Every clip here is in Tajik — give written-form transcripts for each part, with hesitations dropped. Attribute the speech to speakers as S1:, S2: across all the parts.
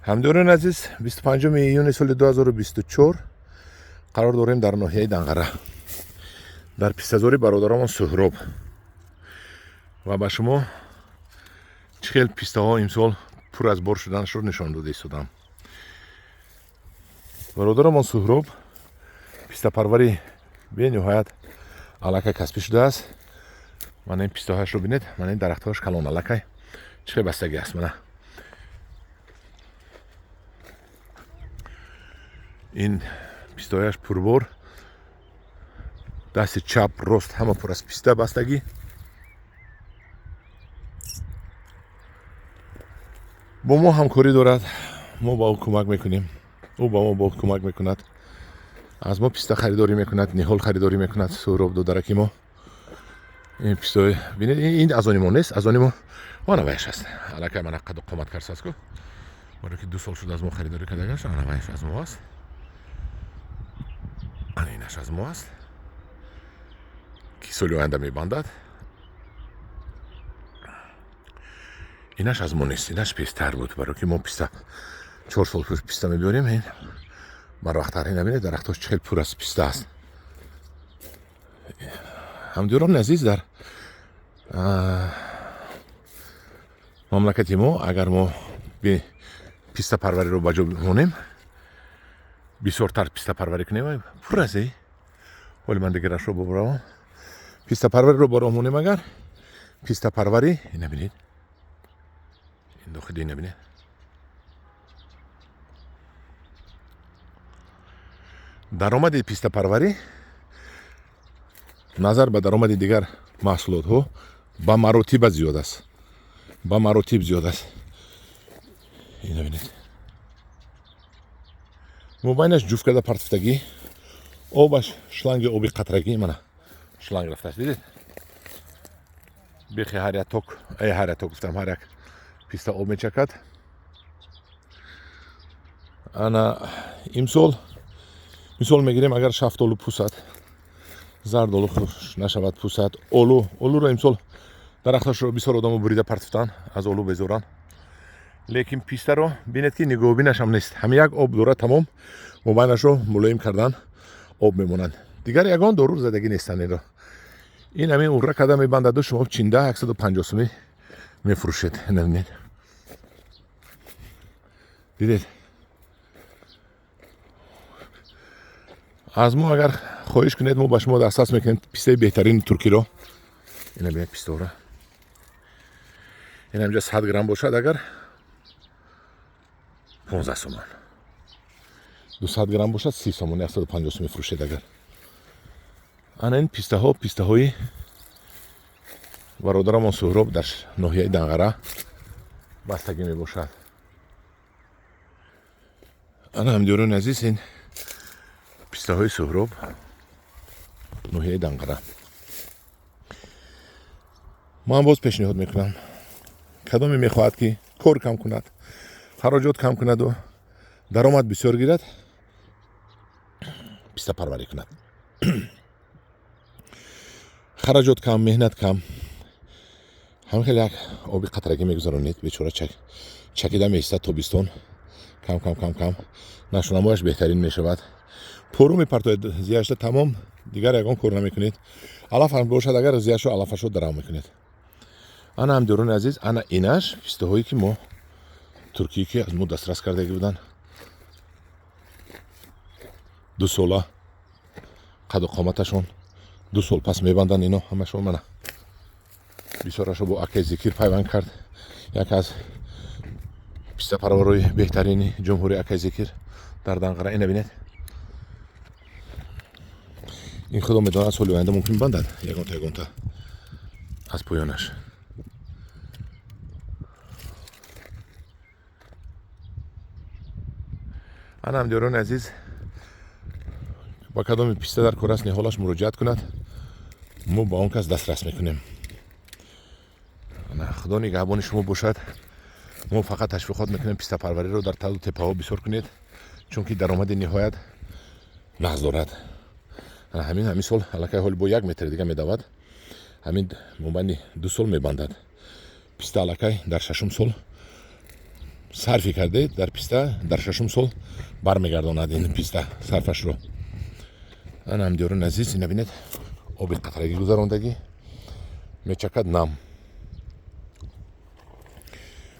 S1: Ҳамдиёрони азиз, 25 июни соли 2024 қарор дорем дар ноҳияи Данғара, дар пистазори бародарамон Суҳроб, ва ба шумо чӣ хел пистаҳо имсол пур аз бор шуданашро нишон дода истодам. Бародарамон Суҳроб пистапарвари бениҳоят аллакай касбӣ шудааст. Мана ин пистаҳояшро бинед, мана ин дарахтҳояш калон, аллакай чӣ хел бастагӣ аст. Мана ин пистаҳояш пурбор, дасти чап, рост ҳама пур аз писта бастагӣ. Бо мо ҳамкорӣ дорад, мо ба ӯ кӯмак мекунем, ӯ ба мо бо кӯмак мекунад, аз мо писта харидорӣ мекунад, ниҳол харидорӣ мекунад. Суҳроб додараки мо ин пистои бинед, ин аз они мо нест, аз они мо ана ваяш аст. Аллакай мана қаду қомат карсааст ку, барое ки 2 сол шуд аз мо харидорӣ кардагаш. Ана ваяш аз мо аст, ана инаш аз мо аст, ки соли оянда мебандад. Инаш аз мо нест, инаш пестар буд, барое ки мо писта 4 сол пеш писта мебиёрем. Ин барвақттар. Ина бинед, дарахтош чӣ хел пур аз писта аст. Ҳамдиёрони азиз, дар мамлакати мо агар мо пистапарвариро ба ҷо монем, бисёртар пистапарварӣ кунем, пур аст. Ҳоли ман дигарашро бубравам. Пистапарвариро ба роҳ монем, агар пистапарварӣ, ина бинед, ин дохили, ина бинед, даромади пистапарварӣ назар ба даромади дигар маҳсулотҳо ба маротиба зиёд аст, ба маротиб зиёд аст. Ина бинед, мобайнаш ҷуфт карда партифтагӣ, обаш шланги оби қатрагӣ, мана шланг рафтааст, дидед? Бехи ҳар як ток, ҳар як ток гуфтам, ҳар як писта об мечакад. Ана имсол мисол мегирем, агар шафтолу пусад, зардолу хуш нашавад пусад, олу, олуро имсол дарахташро бисёр одамо бурида партифтанд, аз олу безоранд. Лекин пистаро бинед, ки нигоҳубинашам нест, ҳами як об дорад, тамом, мобайнашро мулоим кардан, об мемонанд, дигар ягон дору задагӣ нестанд. Инро ин ҳамин урра карда мебандаду шумо чинда 150 сумӣ мефурӯшед. Бинед, дидед? Аз мо агар хоҳиш кунед, мо ба шумо дастрас мекунем пистаи беҳтарини туркиро. Ина бинед пистаҳоро, ин ҳамҷа 100 грамм бошад агар 15 сомон, 200 грамм бошад 30 сомон, 150 сум мефурӯшед агар. Ана ин пистаҳо пистаҳои бародарамон Суҳроб дар ноҳияи Данғара бастагӣ мебошад. Ана ҳамдиёрони азиз, ин пистаҳои Суҳроб, ноҳияи Данғара. Ман боз пешниҳод мекунам, кадоме мехоҳад, ки кор кам кунад, хароҷот кам кунаду даромад бисёр гирад, пистапарварӣ кунад. Хараҷот кам, меҳнат кам. Ҳам хеле як оби қатрагӣ мегузаронед, бечора чакида меистад тобистон, кам кам кам кам нашунамояш беҳтарин мешавад. Пору мепартоед зияшта, тамом, дигар ягон кор намекунед. Алаф ҳам бошад агар, зияшо алафашо дарав мекунед. Ана ҳамдиёрони азиз, ана инаш пистаҳое, ки мо туркие, ки аз мо дастрас кардагӣ буданд, 2 сола қаду қоматашон, 2 сол пас мебанданд ино ҳамашон. Мана бисёрашо бо акай Зикир пайванд кард, яке аз пистапарварои беҳтарини ҷумҳури, акай Зикир дар Данғара. Ина бинед, ин худо медонад, соли оянда мумкин бандад ягонта ягонта аз поёнаш. Ана ҳамдиёрони азиз, ба кадоми писта дар кор аст, ниҳолаш, муроҷиат кунад, мо ба он кас дастрас мекунем. Худо нигаҳбони шумо бошад. Мо фақат ташвиқот мекунем, пистапарвариро дар талу теппаҳо бисёр кунед, чунки даромади ниҳоят нағз дорад. Ҳамин сол аллакай ҳоли бо 1 метр дига медавад, ҳамин мобайни 2 сол мебандад писта, аллакай дар шашум сол. Сарфе кардед дар писта, дар шашум сол бармегардонад ин писта сарфашро. Ана, ҳамдиёрони азиз, ина бинед, оби қатрагӣ гузарондагӣ, мечакад нам.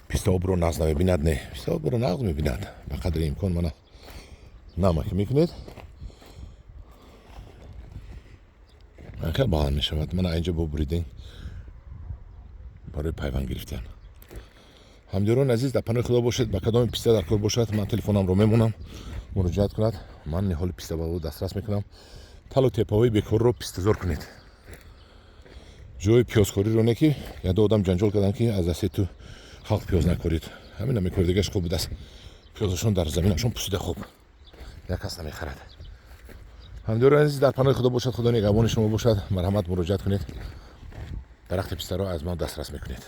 S1: Писта обро нағз намебинад? Не, писта обро нағз мебинад. Ба қадри имкон мана намаки мекунед, хел баланд мешавад. Мана инҷо бо буридем барои пайванд гирифтан. Ҳамдиёрони азиз, дар паноҳи Худо бошед. Ба кадоми писта дар кор бошад, ман телефонамро мемонам, муроҷиат кунад, ман ниҳоли писта ба ӯ дастрас мекунам. Талу теппаҳои бекорро пистазор кунед, ҷои пиёзкориро не, ки яду одам ҷанҷол карданд, ки аз дасти ту халқ пиёз накорид. Ҳамина мекоридагаш хуб будааст. Пиёзашон дар заминашон пусида хуб, як кас намехарад. Ҳамдиёрони азиз, дар паноҳи Худо бошад, Худо нигаҳбони шумо бошад. Марҳамат, муроҷиат кунед, дарахти пистаро аз ман дастрас мекунед.